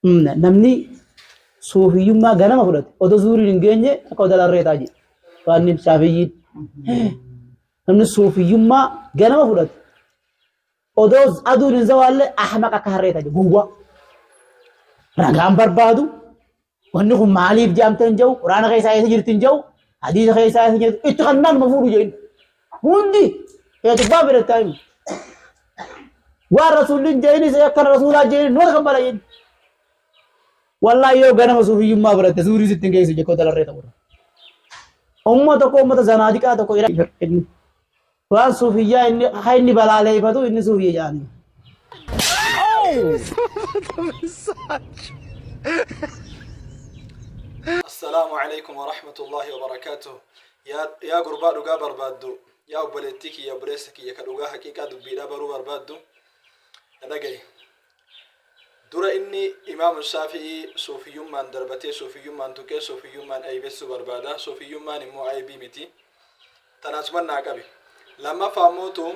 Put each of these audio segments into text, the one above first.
Namni suufiyyummaa ganama fudhate odoo zuuriin hin geenye akka odaa harree ta'a jedhe. Waanni shaafiyyiin. Namni suufiyyummaa ganama fudhate odoo aduun hin zawaalle ahmaq akka harree ta'a jedhe gowwaa. Ragaan barbaadu wanni kun maaliif jedhamte hin jedhu quraana keessaa eessa jirti hin jedhu hadiisa keessaa eessa jirti itti kannaan ma fuudhu jedhu. Hundi eetubbaa biratti himu. Waan rasuulli hin jedhinis akkana rasuulaa jedhin numa kan bala jedhin. Wallaahi yoo ganama suufiyyummaa baratte suurii sitti hin geessu jekkoo dalarree ta'udha. Umma tokko ummata zanaadiqaa tokko inni waan suufiyyaa inni haa inni balaaleeffatu inni suufiyya jedhanii. Assalaamu alaikum warahmatullaahi wabarakaatuh. Yaa yaa gurbaa dhugaa barbaaddu, yaa obboleettii kiyya obboleessa kiyya ka dhugaa haqiiqaa dubbiidhaa baruu barbaaddu na dhagahi. Dura inni Imaamu Shaafi'ii suufiyyummaan darbatee suufiyyummaan tuqee suufiyyummaan aybessuu barbaada. Suufiyyummaan immoo aybii miti. Tana asuman naa qabi. Lammaffaa ammootu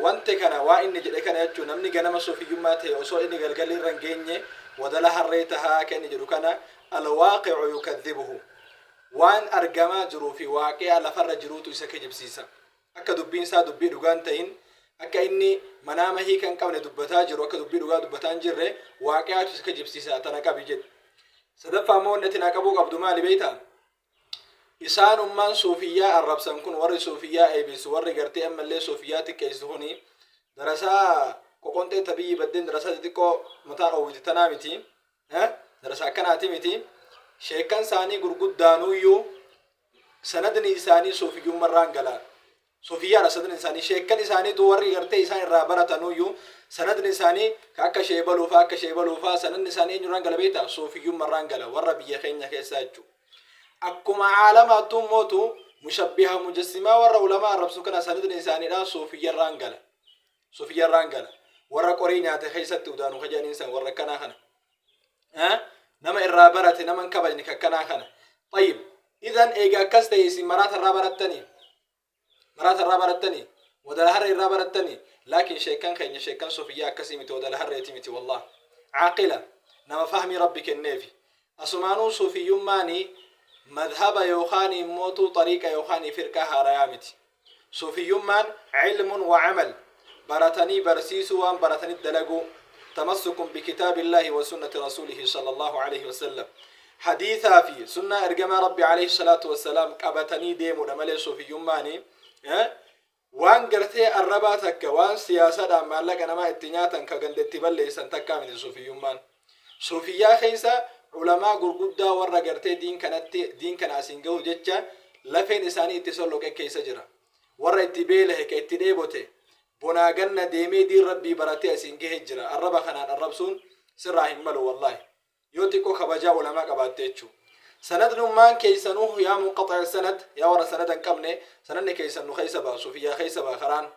wante kana waan inni jedhe kana jechuun namni ganama suufiyyummaa ta'e osoo inni galgalli irra hin geenye wadala harree tahaa akka inni jedhu kana alwaaqi'u yukadhibuhu. Waan argamaa jiruu fi waaqi'a lafarra jiruutu isa kijibsiisa. Akka dubbiin isaa dubbii dhugaa hin ta'in, akka inni manaama hiika hin qabne dubbataa jiru, akka dubbii dhugaa dubbataa hin jirre waaqi'aatu isa kijibsiisa tana qabi jedhe. Sadaffaa immoo wanni ati naa qabuu qabdu maali beektaa? Isaanummaan suufiyyaa arrabsan kun warri suufiyyaa eebisu warri gartee ammallee suufiyyaa xiqqeessu kuni darasaa qoqonxee ta biyyi baddeen darasaa xixiqqoo mataa dhoowwite tanaa miti. Darasaa akkanaati miti. Sheekkan isaanii gurguddaanuyyuu sanadni isaanii suufiyyummarraan gala. Suufiyyaadha sanadni isaanii. Sheekkan isaaniitu warri gartee isaan irraa baratanuyyuu sanadni isaanii ka akka sheebaluufaa akka sheebaluufaa sanadni isaanii eenyurraan gala beektaa? Suufiyyummarraan gala warra biyya keenya keessaa jechuudha. Akkuma aalamaattuu mootu mushabbiha mujassimaa warra ulamaa arrabsu kana sanadni isaaniidha suufiyyarraan gala. Suufiyyarraan gala. Warra qorii nyaate keessatti udaanu ka jedhaniin san warra akkanaa kana. Nama irraa barate nama hin kabajne ka akkanaa kana. Tayyib. Idan eega akkas ta'e isin maraata irraa barattanii? Maraata irraa barattanii? Wadala harree irraa barattanii? Laakiin sheekkan keenya sheekkan sufiyyaa akkasii miti wadala harreeti miti wallah. Aaqila nama fahmii rabbi kenneefi. Asumaanuu suufiyyummaani madhaba yookaan immootuu xariiqa yookaan firqaa haarayaa miti. Suufiyyummaan cilmun wa amal, baratanii barsiisuu waan baratanitti dalaguu, tamassukun bikitaabillaahi wa sunnati rasuulihi sallallaahu aleyhi wa sallam, hadiisaa fi sunnaa ergamaa Rabbi aleyhi salaatu wa salaam qabatanii deemuudha malee suufiyyummaani waan gartee arrabaa takka waan siyaasadhaan maallaqa namaa itti nyaatan ka ganda itti balleessan takkaa miti suufiyyummaan. Suufiyyaa keessa ulamaa gurguddaa warra gartee diin kanatti diin kana asiin gahuuf jecha lafeen isaanii itti solloqe keessa jira. Warra itti beelahe ka itti dheebote bonaa ganna deemee diin Rabbii baratee asiin gahe jira. Arraba kanaan arrabsuun sirraa hin malu wallaahi. Yoo xiqqoo kabajaa ulamaa qabaatte jechuu. Sanadnummaan keessanuu yaa munqaxi'a sanad yaa warra sanada hin qabne sanadni keessan nu keessa ba'a sufiyyaa keessa ba'a karaan.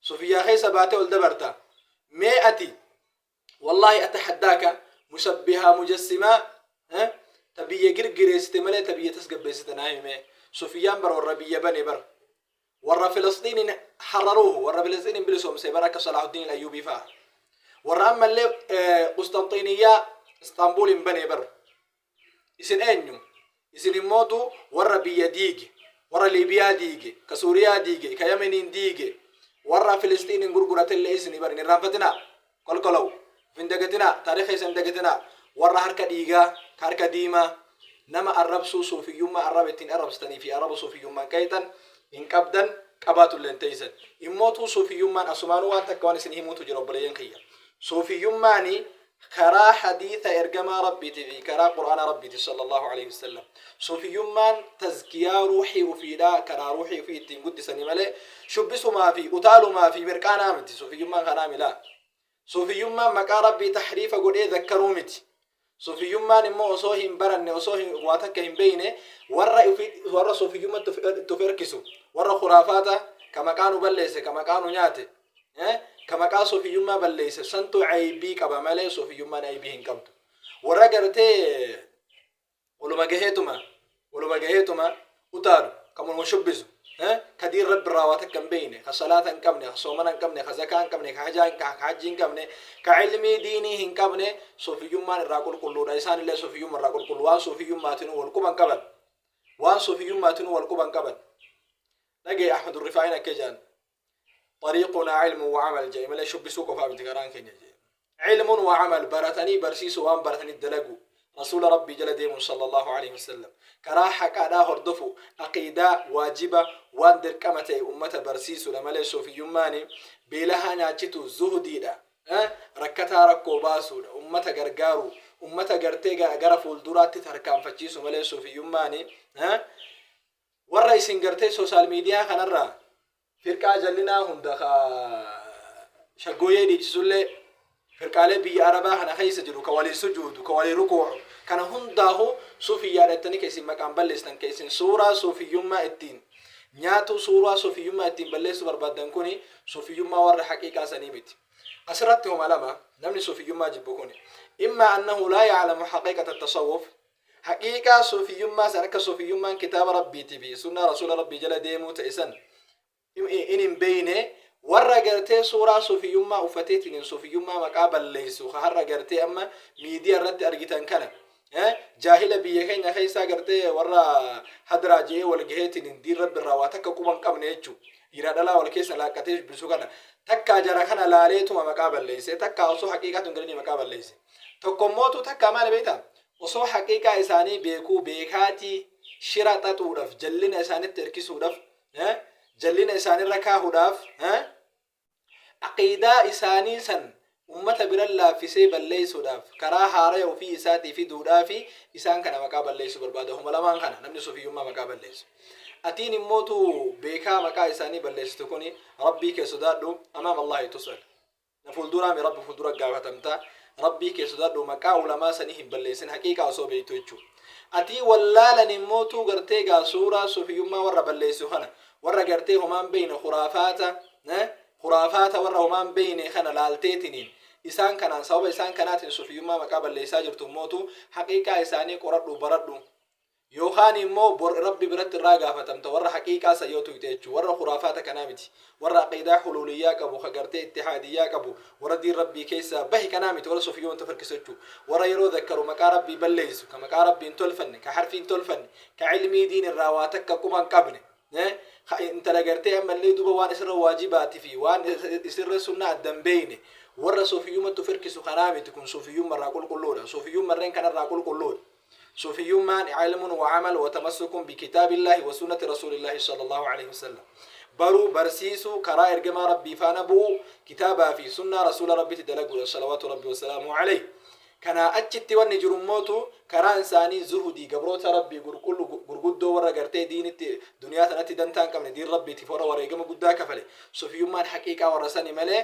Sufiyyaa keessa baatee ol dabarta. Mee ati Wallahi atahaddaaka mushabbihaa mujassimaa eh, ta biyya girgireessite malee ta biyya tasgabbeessite naa himi mee. Sufiyyaan bar warra biyya bane bar. Warra Filisxiiniin hararuuhu warra Filisxiiniin bilisoomse bar akka Salaahuddin Ayyuubii fa'a. Warra ammallee eh, Qusxanxiiniyyaa Istaanbuuliin bane bar. Isin eenyu? Isin immootu warra biyya diige, warra Liibiyaa diige, ka Suuriyaa diige, ka Yameniin diige, warra Filisxiiniin gurguratellee isinii bar hin irraanfatinaa. Kolkolow, of hin dagatinaa, taarikha keessan hin dagatinaa. Warra harka dhiigaa, ka harka diimaa, nama arrabsuu suufiyyummaa arraba ittiin arrabsitanii fi arraba suufiyyummaan qeeyxan hin qabdan, qabaatullee hin teeysan. Immootuu suufiyyummaan asumaanuu waan takka waan isin himuutu jira obboleeyyan kiyya. Suufiyyummaani karaa hadiisa ergamaa Rabbiitii fi karaa Qur'aana Rabbiiti sallallahu alaihi wasallam. Suufiyyummaan tazkiyaa ruuhii ufiidha karaa ruuhii ufii ittiin guddisanii malee shubbisumaa fi utaalumaa fi mirqaanaa miti. Suufiyyummaan kanaa milaa. Suufiyyummaan maqaa Rabbii tahriifa godhee zakkaruu miti. Suufiyyummaan immoo osoo hin baranne osoo hin waa takka hin beeyne warra ufi warra suufiyyummatti itti of erkisu warra khuraafaata ka maqaa nu balleesse ka maqaa nu nyaate Ka maqaa suufiyyummaa balleesse santu aybii qaba malee suufiyyummaan aybii hin qabdu. Warra gartee waluma gaheetuma waluma gaheetuma utaalu kan waluma shubbisu Ka diin Rabbi irraa waa takka hin beeyne, ka salaata hin qabne, ka soomana hin qabne, ka zakaa hin qabne, ka hajaa hin ka hajjii hin qabne, ka ilmii diinii hin qabne, suufiyyummaan irraa qulqulluudha. Isaanillee suufiyyumma irraa qulqullu. Waan suufiyyummaatinuu wal quban qaban. Waan suufiyyummaatinuu wal quban qaban. Dhagaye Ahmadu Rifaa'iin akka jedhan. Xariiqunaa ilmu wa amal jedhe malee shubbisuu qofaa miti karaan keenya jedhe. Ilmun wa amal baratanii barsiisuu waan baratanii dalagu. Rasuula Rabbii jala deemuun sallallahu alaihi wasallam. Karaa haqaadhaa hordofu aqiidaa waajiba waan dirqama ta'e ummata barsiisuudha malee suufiyyummaani beelahaa nyaachitu zuhdiidha. Rakkataa rakkoo baasuudha. Ummata gargaaru. Ummata gartee gara fuulduraatti tarkaanfachiisu malee suufiyyummaani warra isin gartee social media kanarraa firqaa jallinaa hunda ka shaggooyyee dhiichisullee firqaalee biyya arabaa kana keessa jiru ka walii sujuudu ka walii rukuucu kana hundaahu suufiyyaa dhattanii ka isin maqaan balleessitan ka isin suuraa suufiyyummaa ittiin nyaatu suuraa suufiyyummaa ittiin balleessuu barbaaddan kuni suufiyyummaa warra haqiiqaa sanii miti. Asirratti homa lama namni suufiyyummaa jibbu kuni imma annahu laa ya'lamu haqiiqata tasawwuf haqiiqaa suufiyyummaa san akka suufiyyummaan kitaaba Rabbiitii fi sunnaa rasuula Rabbii jala deemuu ta'e san in hin beeyne warra gartee suuraa suufiyyummaa uffateetiin suufiyyummaa maqaa balleessu ka har'a gartee amma miidiyaa irratti argitan kana jaahila biyya keenya keessaa gartee warra hadraa je'ee wal gaheetiin diin Rabbi irraa waa takka quba hin qabne jechuu dhiiraa dhalaa wal keessa laaqqatee shubbisu kana takkaa jara kana laaleetuma maqaa balleesse takkaa osoo haqiiqaatu hin galini maqaa balleesse tokkommootu takkaa maali beektaa osoo haqiiqaa isaanii beekuu beekaatii shira xaxuudhaaf jallina isaanitti hirkisuudhaaf jallina isaanirra kaahuudhaaf aqiidaa isaanii san ummata biran laaffisee balleessuudhaaf karaa haaraya ofii isaatii fiduudhaafi isaan kana maqaa balleessuu barbaada. Homa lamaan kana namni suufiyyummaa maqaa balleessu. Atiin immootu beekaa maqaa isaanii balleessitu kuni Rabbii kee sodaadhu amaam Allahi tus'al. Na fuulduraami Rabbi fuuldura gaafatamta. Rabbii kee sodaadhu maqaa ulamaa sanii hin balleessin haqiiqaa osoo beektu jechuudha. Atii wallaalan immootuu gartee gaa suuraa suufiyyummaa warra balleessu kana warra gartee homaan beeyne khuraafaata khuraafaata warra homaan beeyne kana laalteetiniin isaan kanaan sababa isaan kanaatiin suufiyyummaa maqaa balleessaa jirtu immootu haqiiqaa isaanii qoradhu baradhu. Yookaan immoo bor Rabbi biratti irraa gaafatamta warra haqiiqaa san yoo tuyxe jechuu warra khuraafaata kanaa miti warra aqiidaa huluuliyyaa qabu ka gartee ittihaadiyyaa qabu warra diin Rabbii keessaa bahe kanaa miti warra suufiyyoon tafirkisu jechuu warra yeroo zakkaru maqaa Rabbii balleessu ka maqaa Rabbii hin tolfanne ka harfii hin tolfanne ka ilmii diin irraa waa takka quba hin qabne ka intala gartee ammallee duuba waan isirra waajibaati fi waan isirra sunnaa adda hin beeyne warra suufiyyumatti firkisu kanaa miti kun suufiyyumma irraa qulqulluudha suufiyyummarreen kanarraa qulqulluudha. Suufiyyummaan ilmun wa amal wa tamassukun bi kitaabillaahi wa sunnati rasuulillaahi sallallahu alaihi wasallam. Baruu, barsiisuu, karaa ergamaa Rabbii faana bu'uu, kitaabaa fi sunnaa rasuula Rabbitti dalaguudha salawaatu Rabbi wasalaamu alayhi. Kanaa achitti wanni jiru immootu karaan isaanii zuhudii gabroota Rabbii gurgullu gurguddoo warra gartee diinitti duniyaa tanatti dantaa hin qabne diin Rabbiitiif warra wareegama guddaa kafale suufiyyummaan haqiiqaa warra sani malee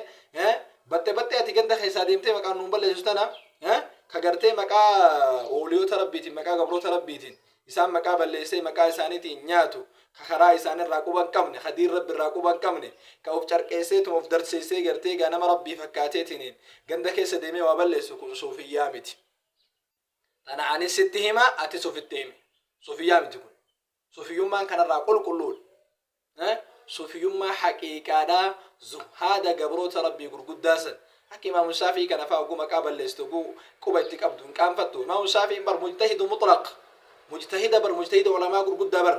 baxxe baxxee ati ganda keessaa deemtee maqaan nuun balleessu tana ka gartee maqaa ooliyoota Rabbiitiin maqaa gabroota Rabbiitiin isaan maqaa balleessee maqaa isaaniitiin nyaatu ka karaa isaanirraa quba hin qabne ka diin Rabbi irraa quba hin qabne ka of carqeesseetuma of darseessee gartee gaa nama Rabbii fakkaateetiniin ganda keessa deemee waa balleessu kun suufiyyaa miti. Tana anis sitti hima atis ofitti himi. Suufiyyaa miti kun. Suufiyyummaan kanarraa qulqulluudha. Suufiyyummaa haqiiqaadhaa zuhaada gabroota Rabbii gurguddaa san akka Imaamu Shaafii kana fa'aa oguu maqaa balleessitu oguu quba itti qabdu hin qaanfattu. Imaamu Shaafiin bar mujtahidu mutlaq mujtahida bar mujtahida ulamaa gurguddaa bar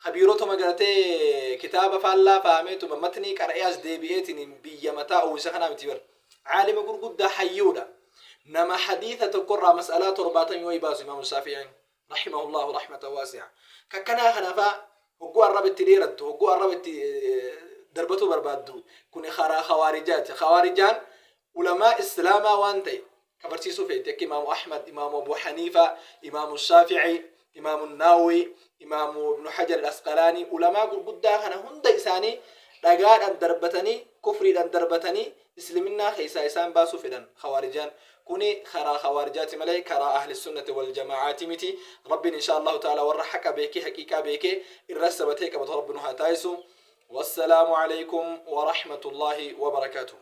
kabiirotuma gartee kitaaba faallaa faameetuma matnii qara'ee as deebi'eetiin biyya mataa uwwisa kanaa miti bar caalima gurguddaa hayyuudha. Nama hadiisa tokkorraa mas'alaa 70 wayi baasu Imaamu Shaafiin. Rahimahullahu rahmatan waasi'a. Kakkanaa kana faa hogguu arraba itti dheerattu, hogguu arraba itti darbatuu barbaaddu kuni karaa kawaarijaati. Kawaarijaan ulamaa islaamaa waan ta'e ka barsiisuu feeti akka Imaamu Ahmad, Imaamu Abu Haniifa, Imaamu Shaafi'i, Imaamu Nawawi, Imaamu Ibnu Hajar al-Asqalaanii ulamaa gurguddaa kana hunda isaanii dhagaadhaan darbatanii kufriidhaan darbatanii Isliminnaa keessaa isaan baasuu fedhan khawaarijaan. Kuni karaa khawaarijaati malee karaa ahli sunnati wal jamaa'aati miti. Rabbiin inshaa Allahu ta'ala warra haqa beekee haqiiqaa beekee irra sabatee qabatu Rabbi nu haa taasisu. Wassalaamu alaikum wa rahmatullahi wa barakaatuh.